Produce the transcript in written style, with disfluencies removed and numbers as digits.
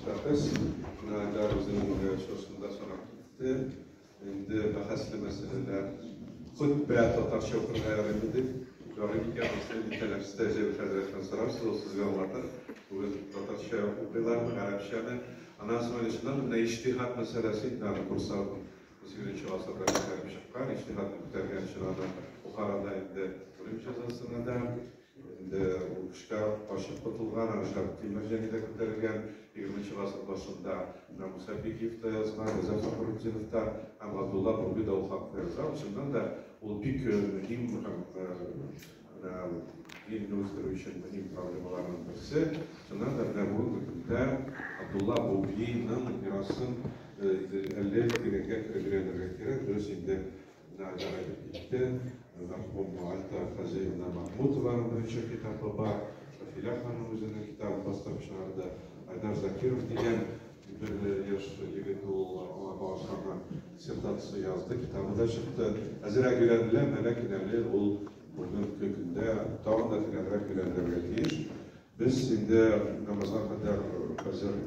Шәхес. Менә Айдар үзенең чыгышында санап китте. Инде бәхәсле мәсьәләләр. Хөтбә татарча укырга ярыймы дип. Ярый микән, анысы инде тәнәфестә Җәвит хәзрәттән сорарсыз, ул сезгә аңлатыр. Бүген татарча укыйлармы, гарәпчәме? Аннан соң әле чыннан да менә иҗтиһад мәсьәләсе инде аны Курса унсигезенче гасырда күтәреп чыккан, иҗтиһадны күтәргән өчен аны Бохарада инде үлем җәзасына да инде ул көчкә качып котылган, аны Шәрыфетдин Мәрҗани дә күтәрелгән, егерменче гасыр башында менә Муса Бигиев та язган, Риза Фәхретдинов та һәм Габдулла Буби да ул хакта язган. Чыннан да ул бик мөһим һәм менә динне үстерү өчен мөһим проблемаларның берсе. Чыннан да менә бүгенге көндә Габдулла Бубиның мирасын әле тирәнгә кереп өйрәнергә кирәк. Дөрес инде менә Айдар әйтеп китте, мәрхүм Альта Фазыйловна Махмутованың беренче китабы бар, Шафилә ханым үзенең китабын бастырып чыгарды. Айдар Закиров дигән бер яшь егет ул аңа багышланган диссертация язды, китабы да чыкты. Әзрәк өйрәнелә, әмма ләкин әле ул бүгенге көндә тагын да тирәнрәк өйрәнелергә тиеш. Без инде намазга кадәр хәзер